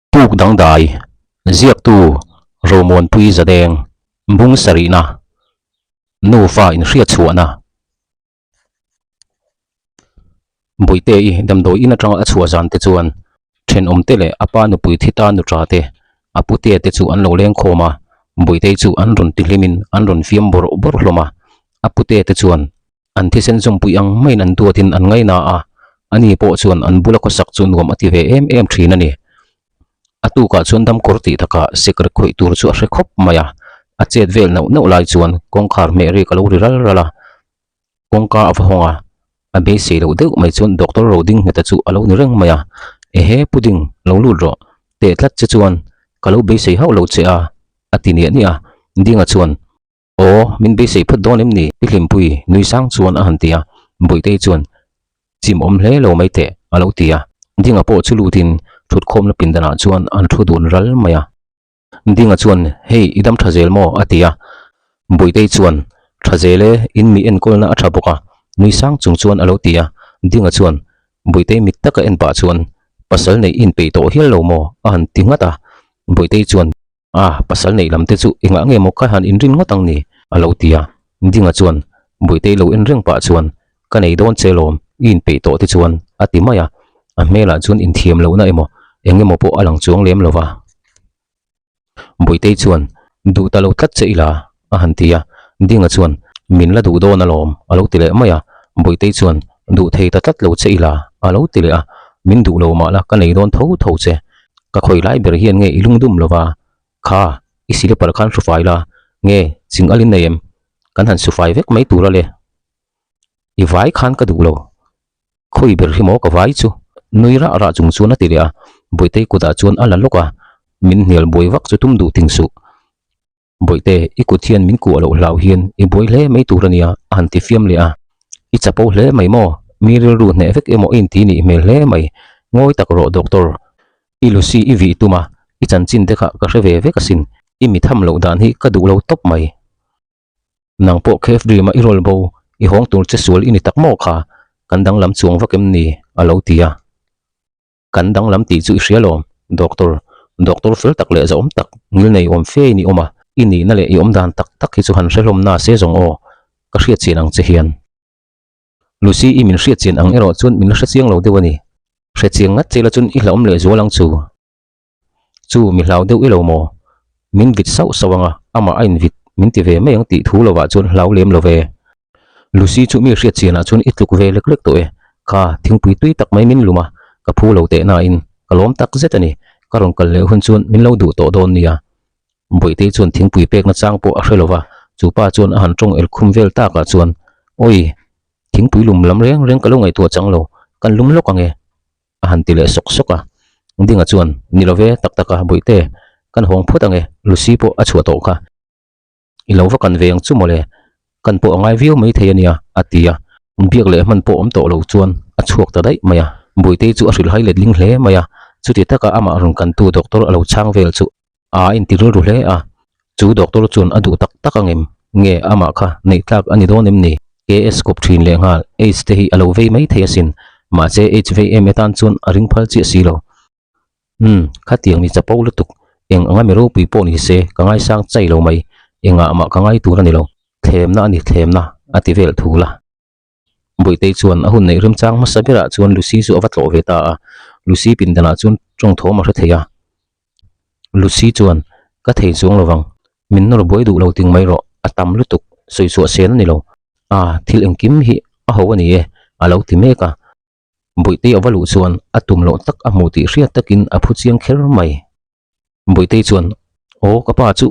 Puk dangdai, ziaktu Romuanpui Zadeng, Bung sarihna, Nufa inhriatchhuahna. Bawihte-i damdawi in atanga a chhuah zan te chuan thenawmte leh a pa nupui thi ta nutra te, a putea te chu an lo leng khawm a, Bawihtei chu an rawn tihlimin an rawn fiam bawrh bawrh hlawm a, a putea te chuan An thisen zawmpui ang maiin an duatin an ngaina a, ani pawh chuan an bula khawsak chu nuam a ti ve em em thin a ni. A tukah chuan damkawr tih takah sikrek khawih tur chu a hre khawp mai a, a chet vel nauh nauh lai chuan kawngkhar hmeh rik a lo ri ral ral a, kawngka a va hawng a, a beisei loh deuh mai chuan Doctor Rodingheta chu a lo ni reng mai a, Ehe Puding, lo lut rawh, teh tlat che chuan ka lo beisei hauh lo che a, a ti niah niah a, Dinga chuan Aw, min beisei phawt dawn em ni? Pi Hlimpui nui sang chuan a han ti a, Bawihtei chuan, Chim awm hle lo mai teh, a lo ti a. Dinga pawh chu lutin thutkhawmna pindanah chuan an thu dun ral mai a. Dinga chuan, Hei, i dam tha zel maw? a ti a. Bawihtei chuan, Tha zel e, in mi enkawlna a tha bawk a, nui sang chung chuan a lo ti a. Dinga chuan, Bawihtei mit taka en pah chuan, Pasal neih i inpeih tawh hial lo maw? a han ti nghat a. Bawihtei chuan, A, pasal neih lam te chu engah nge maw ka han inrin ngawt ang ni? a lo ti a. Dinga chuan Bawihtei lo en reng pah chuan, Ka nei dawn che lawm, i inpeih tawh te chuan, a ti mai a. A hmelah chuan inthiam lohna emaw eng emaw pawh a lang chuang lem lo va. Bawihtei chuan, Duh ta lo tlat che ila, a han ti a. Dinga chuan, Min la duh dawn alawm, a lo ti leh mai a. Bawihtei chuan, Duh thei ta tlat lo che ila, a lo ti leh a. Min duh lo mah la, ka nei dawn tho tho che. Ka khawi lai ber hian nge i lungdum lo va? Kha, i silipar khan hrufai la, nge ching alin nei em? Kan han sufai vek mai tur a le. I vai khan ka duh lo. Khawi ber hi maw ka vai chu? Nui rah rah chung chuan a ti leh a, Bawihtei kutah chuan a la lawk a, min hnial buai vak chu tum duh ting suh. Bawihte, i kut hian min kuah loh hlau hian i buai hle mai tur a nia, a han ti fiam leh a. I chapo hle mai maw? Mi rilru hneh vek emaw i inti nih hmel hle mai. Ngawi tak rawh Doctor. I Lucy i vih tum a, i chanchin te kha ka hre ve vek asin. I mi tham loh dan hi ka duh lo tawp mai. Nang pawh Cave Dream-a i rawl bo, i hawng tur che sual i ni tak maw kha? Kan danglam chuang vak em ni? a lo ti a. Kan danglam tih chu i hria lawm, Doctor. Doctor fel tak leh zahawm tak, ngil nei awm fe in i awm a, i nihna leh i awm dan tak tak hi chu han hre hlawm na se zawng aw, ka hriat chian ang che hian. Lucy i min hriat chian ang erawh chuan min la hre chiang lo deuh a ni. Hre chiang ngat che la chuan i hlauhawm leh zual ang chu. Chu mi hlau deuh i lo maw? Min vit sauh sauh ang a, amah a invit min ti ve mai ang tih thu lovah chuan hlau lem lo ve. Lucy chu mi hriat chianah chuan i tluk ve lek lek tawh e. Kha, thingpui tui tak mai min lum a, ka phu lo teh nain ka lawm tak zet a ni. Ka rawn kal leh hun chuan min lo duh tawh dawn nia. Bawihtei chuan thingpui pekna chang pawh a hre lo va, chu pa chuan a han tawng el khum vel takah chuan, Awi, thingpui lum lam reng reng ka lo ngaihtuah chang lo, kan lum lawk ang e. A han ti leh sawk sawk a. Dinga chuan, Ni lo ve, tak taka, Bawihte, kan hawng phawt ang e, Lucy pawh a chhuah tawh kha. I lo va kan ve ang chu mawle, kan pawh a ngai viau mai thei a nia, a ti a. Biak leh hman pawh awm tawh lo chuan a chhuak ta daih mai a. Bawihtei chu a hrilhhai letling hle mai a, chuti taka amah rawn kantu doctor a lo chhang vel chu a inti rilru hle a. Chu doctor chuan a duh tak tak ang em? Nge amah kha neih tlak a ni dawn em ni? KS kawp thin leh nghal H te hi a lo vei mai thei asin, mahse H vei em atan chuan a ring phal chiah si lo. Umm, khatiang mi chapo lutuk, eng anga mi ropui pawh ni se ka ngaisang chai lo mai, engah mah ka ngai tur a ni lo, thlemna a ni thlemna, a ti vel thul a. Bawihtei chuan a hun neih remchang hmasa berah chuan Lucy chu a va tlawh ve ta a, Lucy pindanah chuan tawng thawm a hre thei a. Lucy chuan, Ka thei chuang lo vang, min nawr buai duh lo ting mai rawh, a tam lutuk, sawi chhuah sen a ni lo. A, thil engkim hi a ho a ni e, a lo ti mek a. Bawihtei a va luh chuan a tum loh tak a hmuh tih hriat takin a phu chiang kher mai. Bawihtei chuan, Aw ka pa chu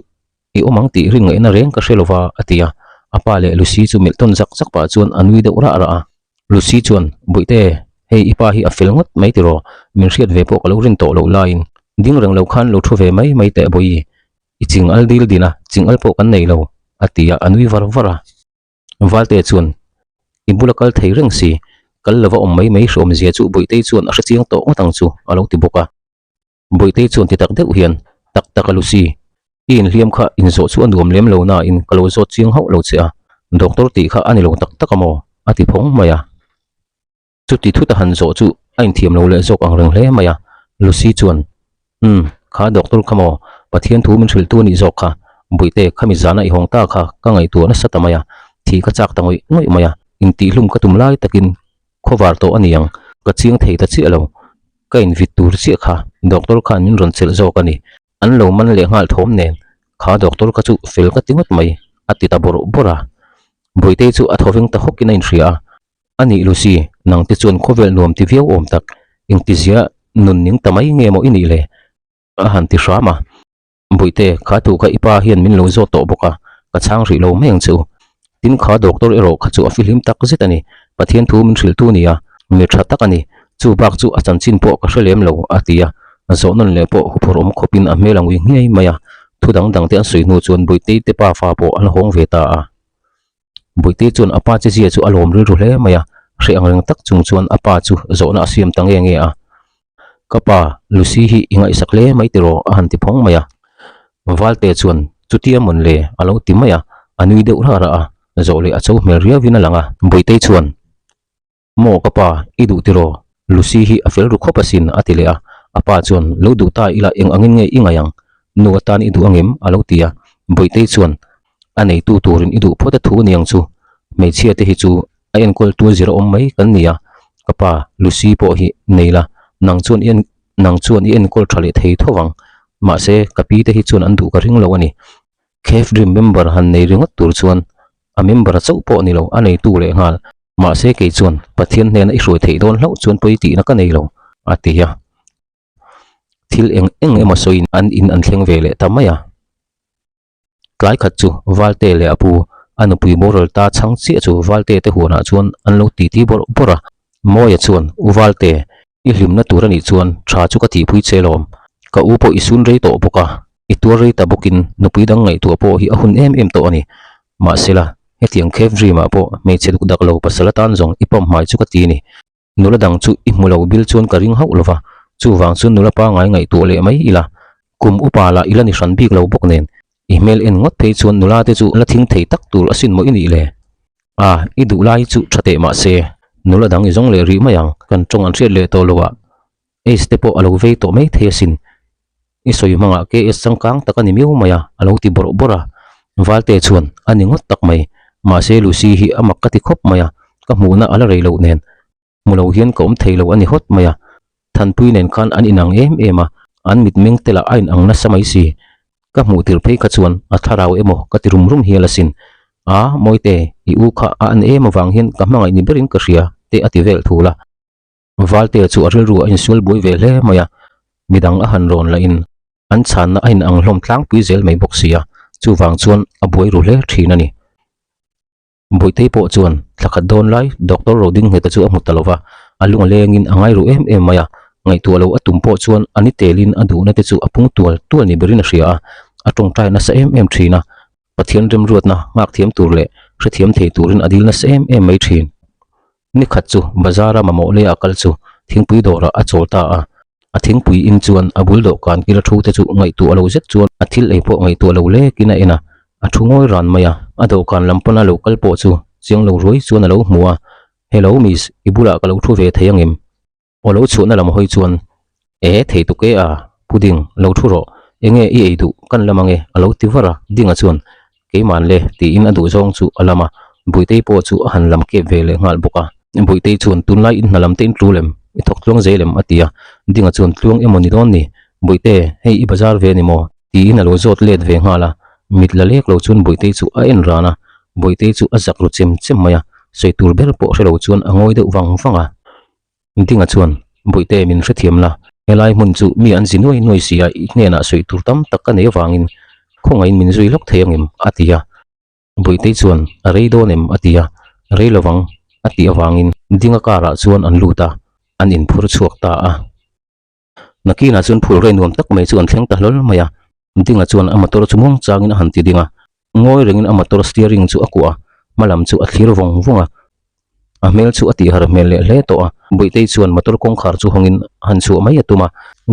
i awm ang tih rin ngaihna reng ka hre lo va, a ti a. A pa leh Lucy chu melh tawn zak zak pah chuan a nui deuh rah rah a. Lucy chuan, Bawihte, hei i pa hi a fel ngawt mai tiraw, min hriat ve pawh ka lo rin tawh loh laiin ding reng lo khan lo thu ve mai mai teh Bawihi, i ching al dil din a, ching al pawh kan nei lo, a ti a, a nui var var a. Valte chuan, I bula kal thei reng si, kal lova awm mai mai hreawm zia chu Bawihtei chuan a hre chiang tawh ngawt ang chu, a lo ti bawk a. Bawihtei chuan ti tak deuh hian, Tak tak a Lucy, i inhliam kha inzawh chu a nuam lem lo nain ka lo zawt chiang hauh lo che a, doctor tih kha a ni lo tak tak a maw? a ti phawng mai a. Chuti thut a han zawh chu a inthiam lo leh zawk ang reng hle mai a, Lucy chuan. Umm, kha doctor kha maw? Pathian thu min hrilhtu a nih zawk kha. Buihte, khami zana i hawng ta kha ka ngaihtuah nasa ta mai a, thih ka chak ta ngawih ngawih mai a, intihlum ka tum lai takin khawvar tawh a ni ang, ka chiang thei ta chiah lo. Ka invit tur chiah kha doctor khan min rawn chelh zawk a ni. An lo man leh nghal thawm nen, kha doctor kha chu fel ka ti ngawt mai, a ti ta bawrh bawrh a. Buihtei chu a thawveng ta hawkin a inhria a, A nih Lucy, nang te chuan khawvel nuam ti viau awm tak, engtizia nun ning ta mai nge maw i nih le? A han ti hram a. Bawihte, kha thu kha i pa hian min lo zawt tawh bawk a, ka chhang rih lo mai ang che u. Tin, kha doctor erawh kha chu a fihlim tak zet a ni, Pathian thu min hrilhtu nia, mi tha tak a ni, chu bak chu a chanchin pawh ka hre lem lo, a ti a. Zawhnawn leh pawh huphurh awm khawpin a hmel a ngui nghiai mai a, thu dang dang te an sawi hnu chuan Bawihtei te pa fa pawh an hawng ve ta a. Buihtei chuan a pa chezia chu a lawm rilru hle mai a, hreh ang reng tak chung chuan a pa chu zawhna a siam ta nge nge a. Ka pa, Lucy hi i ngaihsak hle mai tiraw? a han ti phawng mai a. Valte chuan, Chutia mawn le? a lo ti mai a, a nui deuh rah rah a, zawh leh a cho hmel riauin a lang a. Buihtei chuan, Maw ka pa, i duh tiraw? Lucy hi a fel ru khawp asin, a ti leh a. A pa chuan, Lo duh ta ila eng angin nge i ngaih ang? Nu atan i duh angem? a lo ti a. Bawihtei chuan, A neitu turin i duh phawt a thu aniang chu. Hmeichhia te hi chu a enkawltu zir a awm mai kan ni a. Ka pa, Lucy pawh hi nei la, nang chuan i nang chuan i enkawl tha leh thei tho vang. Mahse, ka pi te hi chuan an duh ka ring lo a ni. Cave Dream member han nei ringawt tur chuan a member chauh pawh ni lo, a neitu leh nghal. Mahse kei chuan Pathian hnena i hruai theih dawn hlauh chuan pawi tihna ka nei lo, a ti a. Thil eng eng emaw sawiin an in an thleng ve leh ta mai a. Tlai khat chu Valte leh a pu, a nupui boral ta chhang chiah chu Valte te huanah chuan an lo titi bawrh bawrh a. Mawia chuan, U Valte, I hlimna tur a nih chuan tha chu ka tihpui che lawm. Ka u pawh i sun rei tawh bawk a, i tuar rei ta bawkin nupui dang ngaihtuah pawh hi a hun em em tawh a ni. Mahsela, hetiang Cave Dream ah pawh hmeichhe duk dak lo pasal atan zawng i pawm hmai chu ka ti ni. Nula dang chu i hmu lo bil chuan ka ring hauh lova, chuvang chuan nula pangngai ngaihtuah leh mai ila. Kum upa lah i la ni hran bik lo bawk nen, i hmel en ngawt phei chuan nula te chu la thing thei tak tur asin maw i nih le? A, i duh lai chu tha teh mah se, nula dang i zawng leh rih mai ang, kan tawng an hriat leh tawh lo a, Ace te pawh a lo vei tawh mai thei asin. I sawi hmangah KS changkang tak a ni miau mai a, a lo ti bawrh bawrh a. Valte chuan, A ni ngawt tak mai, mahse Lucy hi a mak ka ti khawp mai a, ka hmuhna a la rei loh nen, Hmu lo hian ka awm thei lo a ni hawt mai a, Thanpui nen khan an inang em em a, an mitmeng te lah a inang nasa mai si. Ka hmuh tir phei kha chuan a thlarau emaw ka ti rum rum hial asin. A, Mawite, i u kha a an em avang hian ka hmangaih ni berin ka hria, te a ti vel thul a. Valtea chu a rilru a insual buai ve hle mai a, midang a han rawn lahin an chhanna a inang hlawm tlangpui zel mai bawk si a, chuvang chuan a buai ru hle thin a ni. Bawihtei pawh chuan thla khat dawn lai Doctor Rodingheta chu a hmu ta lo va, a lung a lengin a ngai ru em em mai a, ngaihtuah lo a tum pawh chuan a ni telin a duhna te chu a pung tual tual ni berin a hria a, a tawngtai nasa em em thin a, Pathian remruatna nghak thiam tur leh hrethiam thei turin a dil nasa em em mai thin. Ni khat chu bazar-a mamawh leia a kal chu thingpui dawrah a chawl ta a, a thingpui in chuan a bul dawhkan kila thu te chu ngaihtuah lo zet chuan a thil ei pawh ngaihtuah lo lekin a en a, a thu ngawi ran mai a, a dawhkan lam pana lo kal pawh chu chiang lo ruai chuan a lo hmu a, Hello miss, i bulah ka lo thu ve thei angem? Aw lo chhuahna lam hawi chuan, E, thei tuk e a, pudding, lo thu rawh, enge i ei duh, kan lam ange, a lo ti var a, Dinga chuan, Keiman le, tiin a duh zawng chu a lam a, Buitei pawh chu a han lam kep ve leh nghal bawk a. Buitei chuan, Tunlai in hna lam te in tul em? I thawk tluang zel em? a ti a, Dinga chuan, Tluang emaw ni dawn ni, Buite, hei i bazar ve ni maw? Tiin a lo zawt let ve nghal a, mit la lek lo chuan Buitei chu a en ran a, Buitei chu a zak ru chem chem mai a, sawi tur ber pawh hre lo chuan a ngawi deuh vang vang a. Dinga chuan, Bawihte min hrethiam la, helai hmun chu mi an zi nuai nuai si a, i hnenah sawi tur tam tak ka nei avangin khawngaihin min zui lawk thei angem? a ti a. Bawihte chuan, A rei dawn em? a ti a. Rei lovang, a tih avangin Dinga car ah chuan an lut a, an inphur chhuak ta a. Nakinah chuan phul rei nuam tak mai chu an thleng ta hlawl mai a, Dinga chuan a motor chu muang changin a han ti ding a, ngawi rengin a motor steering chu a kuah a, hma lam chu a thlir vawng vawng a, a hmel chu a tihhar hmel leh hle tawh a, Bawihtei chuan motor kawngkhar chu hawngin han chhuah mai a tum a,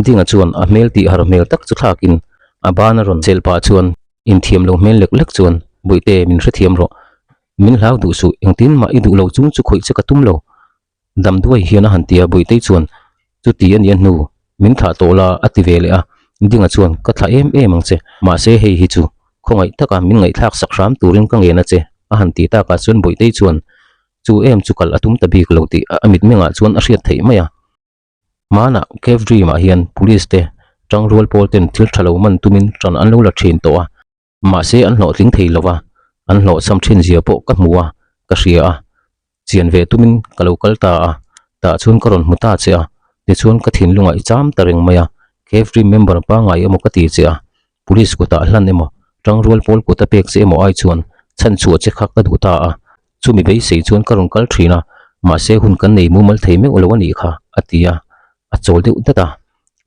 Dinga chuan a hmel tihhar hmel tak chu thlakin a ban a rawn chelh pah chuan inthiam lo hmel lek lek chuan, Bawihte min hrethiam rawh, min hlau duh suh, engtin mah i duh lo chung chu khawih che ka tum lo. Damduai hian a han ti a, Bawihtei chuan, Chuti a nia hnu, min thlah tawh la, a ti ve leh a. Dinga chuan, Ka thlah em em ang che, mahse hei hi chu khawngaih taka min ngaihthlak sak hram turin ka ngen a che, a han ti takah chuan Bawihtei chuan chu em chu kalh a tum ta bik lo tih a mitmengah chuan a hriat theih mai a. Hmanah Cave Dream ah hian Police te tangrual pawl ten thil tha lo man tumin tan an lo la thin tawh a, mahse an hlawhtling thei lo va, an hlawhchham thin zia pawh ka hmu a, ka hria a, chian ve tumin ka lo kal ta a, tah chuan ka rawn hmu ta che a, tichuan ka thinlungah i cham ta reng mai a, Cave Dream member pangngai emaw ka ti che a, Police kutah hlan emaw, tangrual pawl kut a pek che emaw ai chuan chhanchhuah che kha ka duh ta a, chumi beisei chuan ka rawn kal thin a, mahse hun kan nei mumal thei meuh lo a nih kha, a ti a, a chawl deuh dat a.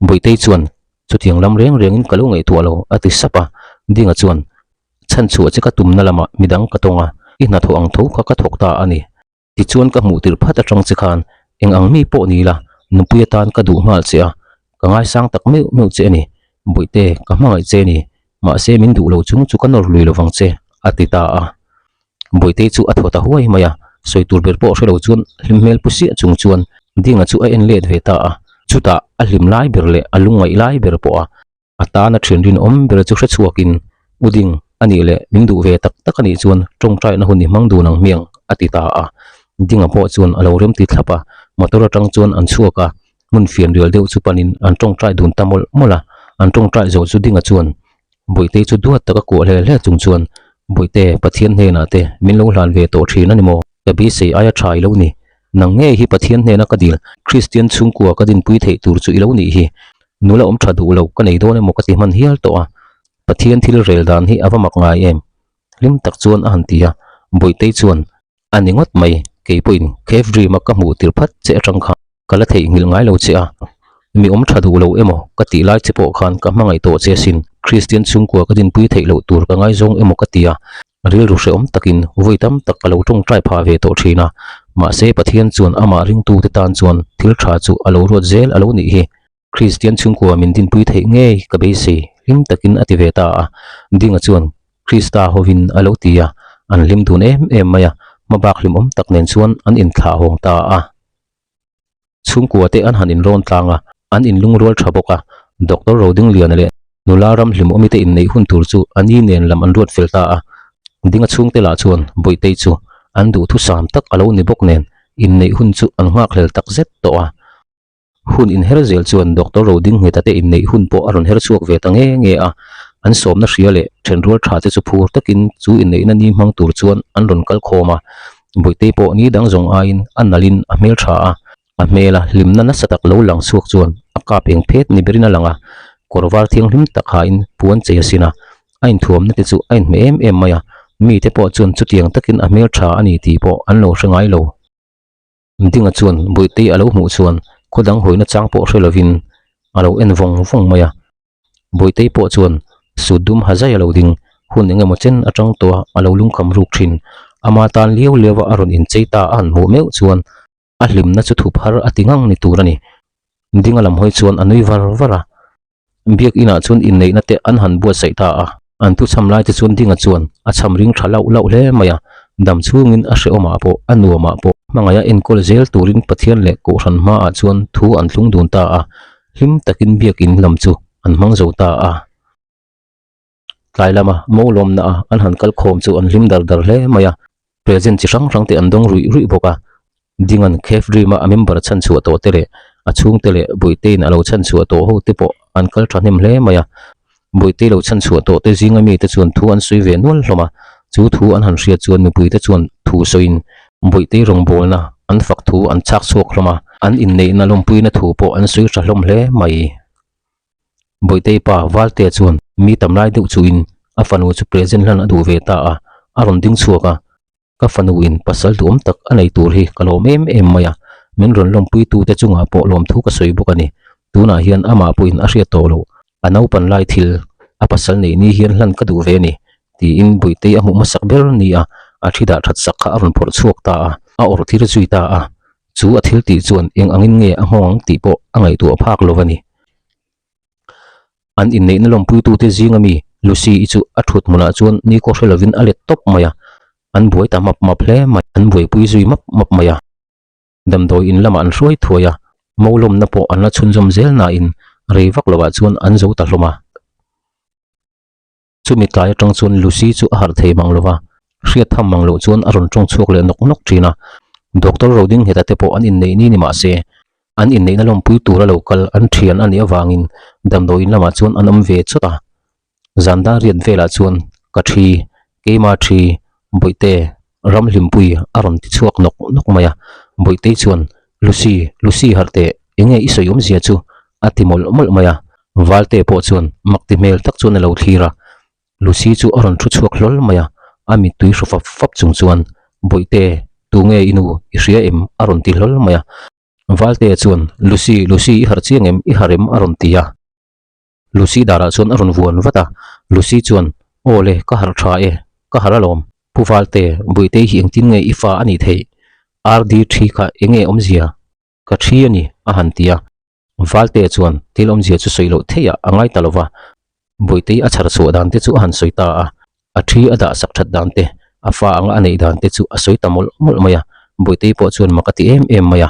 Bawihtei chuan, Chutiang lam reng rengin ka lo ngaihtuah lo, a ti sap a. Dinga chuan, Chhanchhuah che ka tumna lamah midang ka tawng a, i hnathawh ang tho kha ka thawk ta a ni. Tichuan ka hmuh tirh phat atang che khan eng ang mi pawh ni la, nupui atan ka duh nghal che a, ka ngaisang tak meuh meuh che a ni. Bawihte, ka hmangaih che a ni, mahse min duh lo chung chu ka nawr lui lo vang che, a ti ta a. Bawihte chu a thaw ta huai mai a, sawi tur ber pawh hre lo chuan hlim hmel pu siah chung chuan Dinga chu a en let ve ta a. Chutah a hlim lai ber leh a lungngaih lai ber pawh a A tana thian rinawm ber chu hre chhuakin, U Ding, a nih leh min duh ve tak tak a nih chuan tawngtaina hun i hmang dun ang hmiang, a ti ta a. Dinga pawh chuan a lo rem ti thlap a, motor atang chuan an chhuak a, hmun fian rial deuh chu panin an tawngtai dun ta mawlh mawlh a. An tawngtai zawh chu Dinga chuan Bawihte chu duat taka kuah hle hle chung chuan, Bawihte, Pathian hnenah te min lo hlan ve tawh thin a ni maw? Ka beisei aia tha i lo ni. Nang ngei hi Pathian hnena ka dil, Kristian chhungkua ka dinpui theih tur chu i lo nih hi. Nula awm tha duh lo ka nei dawn emaw ka ti hman hial tawh a, Pathian thil rel dan hi a va mak ngai em? Hlim tak chuan a han ti a, Bawihtei chuan, A ni ngawt mai, kei pawhin Cave Dream a ka hmuh tir phat che atang khan ka la theihnghilh ngai lo che a, mi awm tha duh lo emaw ka tih lai che pawh khan ka hmangaih tawh che asin, Kristian chhungkua ka dinpui theih loh tur ka ngaizawng emaw ka ti a, Rilru hrehawm takin vawi tam tak ka lo tawngtai phah ve tawh thin a, mahse Pathian chuan amah ringtute tan chuan thil tha chu a lo ruat zel a lo nih hi. Kristian chhungkua min dinpui theih ngei ka beisei hlim takin a ti ve ta a, Dinga chuan Krista hovin a lo ti a, an hlim dun em em mai a, hmabak hlimawm tak nen chuan an inthlah hawng ta a. Chhungkua te an han inrawn tlang a, an inlungrual tha bawk a, Doctor Rodingliana leh nula Ramhlimawmi te inneih hun tur chu a ni nen lam an ruat fel ta a, Dinga chhungte lah chuan Bawihtei chu an duhthusam tak a lo ni bawk nen inneih hun chu an nghakhlel tak zet tawh a. Hun inher zel chuan Doctor Rodingngheta te inneih hun pawh a rawn her chhuak ve ta nge nge a, an sawmna hria leh thenrual tha te chu phur takin chu inneihna ni hmang tur chuan an rawn kal khawm a. Bawihtei pawh ni dang zawng aiin a nalhin a hmel tha a, a hmela hlimna nasa tak lo lang chhuak chuan a kap eng phet ni berin a lang a, kawr var thianghlim tak hain puan chei a sin a, a inthuamna te chu a inhmeh em em mai a, mite pawh chuan chutiang takin a hmel tha a ni tih pawh an lo hre ngai lo. Dinga chuan Bawihtei a lo hmuh chuan khaw dang hawina chang pawh hre lovin a lo en vawng vawng mai a. Bawihtei pawh chuan sut dum ha zai a lo ding, hun eng emaw chen atang tawh a a lo lungkham ruk thin. Ama tan liau liau a a rawn inchei ta a han hmuh meuh chuan a hlimna chu thup har a ti ngang ni tur a ni. Dinga lam hawi chuan a nui var var a. Biak inah chuan inneihna te an han buatsaih ta a. An thuchham lai te chuan Dinga chuan a chham ring tha lauh lauh hle mai a. Dam chhungin a hrehawmah pawh, a nuamah pawh hmangaih a enkawl zel turin Pathian leh Kohhran hmaah chuan thu an thlung dun ta a. Hlim takin biakin lam chu an hmang zo ta a. Tlai lama mo lawmna a an han kal khawm chu an hlim dar dar hle mai a, present chi hrang hrang te an dawng ruih ruih bawk a. Dinga'n Cave Dream a a member chhanchhuah tawh te leh a chhungte leh Buitein a lo chhanchhuah tawh ho te pawh an kal thahnem hle mai a. Buitei lo chhanchhuah tawh te zinga mite chuan thu an sawi ve nual hlawm a, chu thu an han hriat chuan mipuite chuan thu sawiin Bawihtei rawngbawlna an fak thu an chhak chhuak hlawm a, an inneihna lawmpuina thu pawh an sawi tha hlawm hle mai. Bawihtei pa Valtea chuan mi tam lai deuh chuhin a fanu chu present hlan a duh ve ta a, a rawn ding chhuak a, Ka fanu in pasal duhawm tak a nei tur hi ka lawm em em mai a, min rawn lawmpui tute chungah pawh lawmthu ka sawi bawk a ni. Tunah hian amah pawhin a hriat tawh loh, a naupan lai thil a pasal neih ni hian hlan ka duh ve a ni. Tiin Buitei a hmuh hmasak ber ni a, a thi dah that sak kha a rawn phawrh chhuak ta a, a awrh thil zui ta a. Chu a thil tih chuan eng angin nge a nghawng ang tih pawh a ngaihtuah phak lo a ni. An inneihna lawmpuitute zinga mi Lucy-i chu a thut hmunah chuan ni kaw hre lovin a let tawp mai a, an buai ta map map hle mai, an buaipui zui map map mai a. Damdawi in lamah an hruai thuai a, mo lawmna pawh an la chhunzawm zel nain Rei vak lovah chuan an zo ta hlawm a. Chumi tlai atang chuan Lucy chu a harh thei mang lo va, hriat tham mang loh chuan a rawn tawng chhuak leh nawk nawk thin a. Doctor Rodingheta te pawh an inneih ni ni mah se, an inneihna lawmpui tura lo kal an thian a nih avangin damdawiin lamah chuan an awm ve chawt a. Zan dar riat velah chuan ka thi, keima thi, Bawihte, Ramhlimpui a rawn ti chhuak nawk nawk mai a. Bawihtei chuan, Lucy, Lucy harh teh, enge i sawi awmzia chu? a ti mawlh mawlh mai a. Valte pawh chuan mak ti hmel tak chuan a lo thlir a. Lucy chu a rawn thu chhuak hlawl mai a, a mittui hru fap fap chung chuan, Bawihte, tunge i nu, i hria em? a rawn ti hlawl mai a. Valte chuan, Lucy, Lucy i harh chiang em? I harh em? a rawn ti a. Lucy darah chuan a rawn vuan vat a, Lucy chuan, Aw le, ka harh tha e, ka harh alawm. Pu Valte, Buitei hi engtin nge i fa a nih theih? RD thi kha eng nge awmzia? Ka thi a ni, a han ti a. Valte chuan thil awmzia chu sawi loh theih ah a ngai ta lo va, Buitei a chhar chhuah dan te chu a han sawi ta a, a thi a dah sak that dan te, a fa anga a neih dan te chu a sawi ta mawlh mawlh mai a, Buitei pawh chuan mak a ti em em mai a.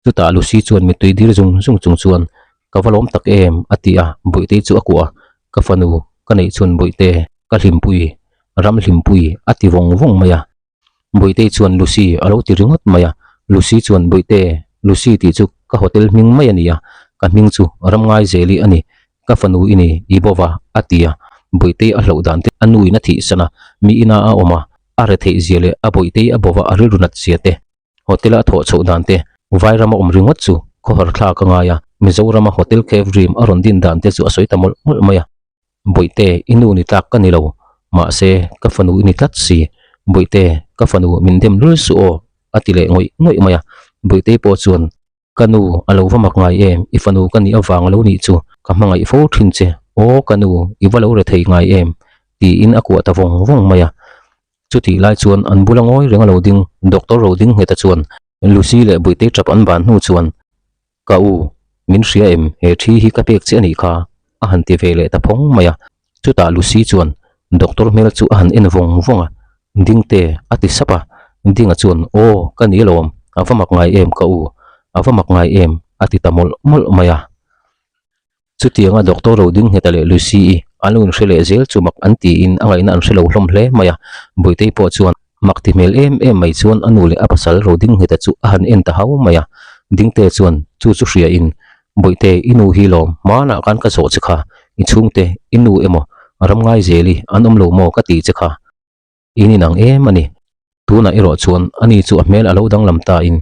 Chutah Lucy chuan mittui dir zung zung chung chuan, Ka va lawm tak em? a ti a, Bawihte chu a kuah a, Ka fanu, ka neih chhun Bawihte, ka hlimpui, ram hlimpui, a ti vawng vawng mai a. Bawihte chuan Lucy a lo ti ringawt mai a, Lucy chuan Bawihte, Lucy tih chu ka hotel hming mai a ni a, ka hming chu Ramngaizeli a ni, ka fanu i ni, i bo va, a ti a. Bawihte a hlauh dan te a nuin a thihsan a, mi ina a awm a, a retheih zia leh a Bawihte a bo va a rilru nat zia te. Hotel a thawh chhoh dan te, Vairama awm ringawt chu khawhar thlak a ngai a, Mizorama Hotel Cave Dream a rawn din dan te chu a sawi ta mawlh mawlh mai a. Bawihte, i nu ni tlak ka ni lo, mahse, ka fanu i ni tlat si. Bawihte, ka fanu min dem lul suh aw, a ti leh ngawih ngawih mai a. Bawihtei pawh chuan, Ka nu, a lo va mak ngai em, i fanu ka nih avang a lo nih chu, ka hmangaih fo thin che, aw ka nu, i va lo re thei ngai em, tiin a kuah ta vawng vawng mai a. Chutih lai chuan an bula ngawi reng a lo ding Doctor Rodingheta chuan Lucy leh Buitei tap an ban hnu chuan, Ka u, min hria em, he thi hi ka pek che a nih kha, a han ti ve leh ta phawng mai a. Chutah Lucy chuan Doctor hmel chu a han en vawng vawng a, Dingte, a ti sap a. Dinga chuan, Aw, ka ni alawm, a va mak ngai em ka u, a va mak ngai em, a ti ta mawlh mawlh mai a. Chutianga Doctor Rodingheta leh Lucy-i an lo inhre leh zel chu mak an tiin a ngaihna an hre lo hlawm hle mai a. Bawihtei pawh chuan mak ti hmel em em mai chuan a nu leh a pasal Rodingheta chu a han en ta hau mai a. Dingte chuan chu chu hriain, Bawihte, i nu hi lawm, hmanah khan ka zawh che kha, i chhungte, i nu emaw, Ramngaizeli an awm lo maw ka ti che kha. In inang em a ni. Tunah erawh chuan ani chu a hmel a lo danglam ta in,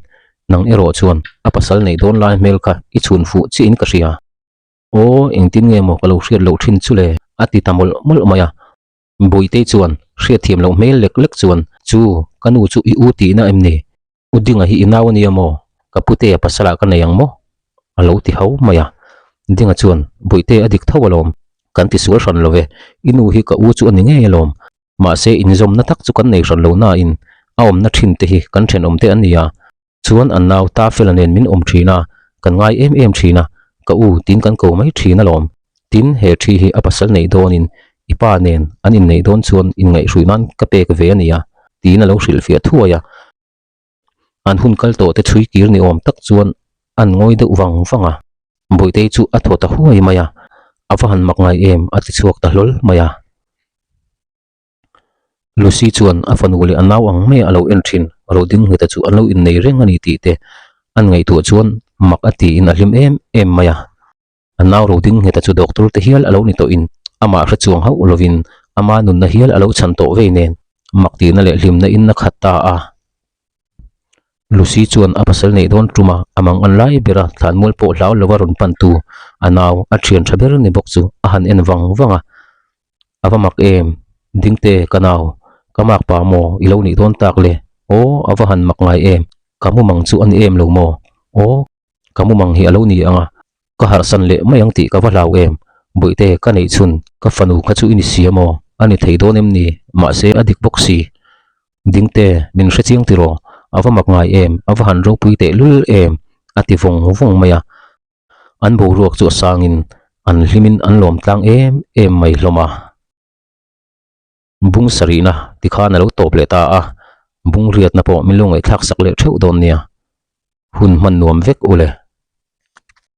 nang erawh chuan a pasal neih dawn lai hmel kha i chhun fuh chiah in ka hria. Aw, engtin nge maw ka lo hriat loh thin chu le? a ti ta mawlh mawlh mai a. Bawihtei chuan hriatthiam loh hmel lek lek chuan, Chu, ka nu chu i u tihna em ni? U Dinga hi i nau a nia maw? Ka putea pasalah ka nei ang maw? A lo ti hau mai a. Dinga chuan, Bawihte a dik tho alawm. Kan ti sual hran lo ve. I nu hi ka u chu a ni ngei alawm. Mahse inzawmna tak chu kan nei hran lo nain a awmna thin te hi kan thenawm te an ni a. Chuan an nau Tafela nen min awm thin a, kan ngai em em thin a, ka u tiin kan ko mai thin alawm. Tin, he thi hi a pasal neih dawnin i pa nen an inneih dawn chuan inngaihhruih nan ka pek ve a nia, tiin a lo hrilhfiah thuai a. An hun kal tawh te chhui kir ni awm tak chuan an ngawi deuh vang vang a. Bawihtei chu a thaw ta huai mai a, a va han mak ngai em a ti chhuak ta hlawl mai a. Lucy chuan a fanu leh a nau ang mai a lo en thin, Rodingheta chu an lo innei reng a ni tih te an ngaihtuah chuan mak a tiin a hlim em em mai a. A nau Rodingheta chu doctor te hial a lo ni tawhin amah hre chuang hauh lovin ama nunna hial a lo chhan tawh vei nen mak tihna leh hlimna in a khat ta a. Lucy chuan a pasal neih dawn ṭuma a mang an lai bera thlanmual pawh hlau lova rawn pantu a nau a ṭhian ṭha ber ni bawk chu a han en vang vang a. A va mak em? Dingte, ka nau, ka mak pa maw i lo nih dawn tak le? Aw, a va han mak ngai em? Ka mu mang chu a ni em lo maw? Aw, ka mu mang hi a lo ni ang a, ka harhsan leh mai ang tih ka va hlau em? Bawihte, ka neih chhun, ka fanu kha chu i ni si a maw? A ni thei dawn em ni? Mahse, a dik bawk si. Dingte, min hre chiang tiraw? A va mak ngai em? A va han ropui teh lul em? A ti vawng vawng mai a. An boruak chu a sangin an hlimin an lawm tlang em em mai hlawm a. Bung sarihna tikhan a lo tawp leh ta a, bung riatna pawh min lo ngaihthlak sak leh theuh dawn nia. Hun hman nuam vek u le.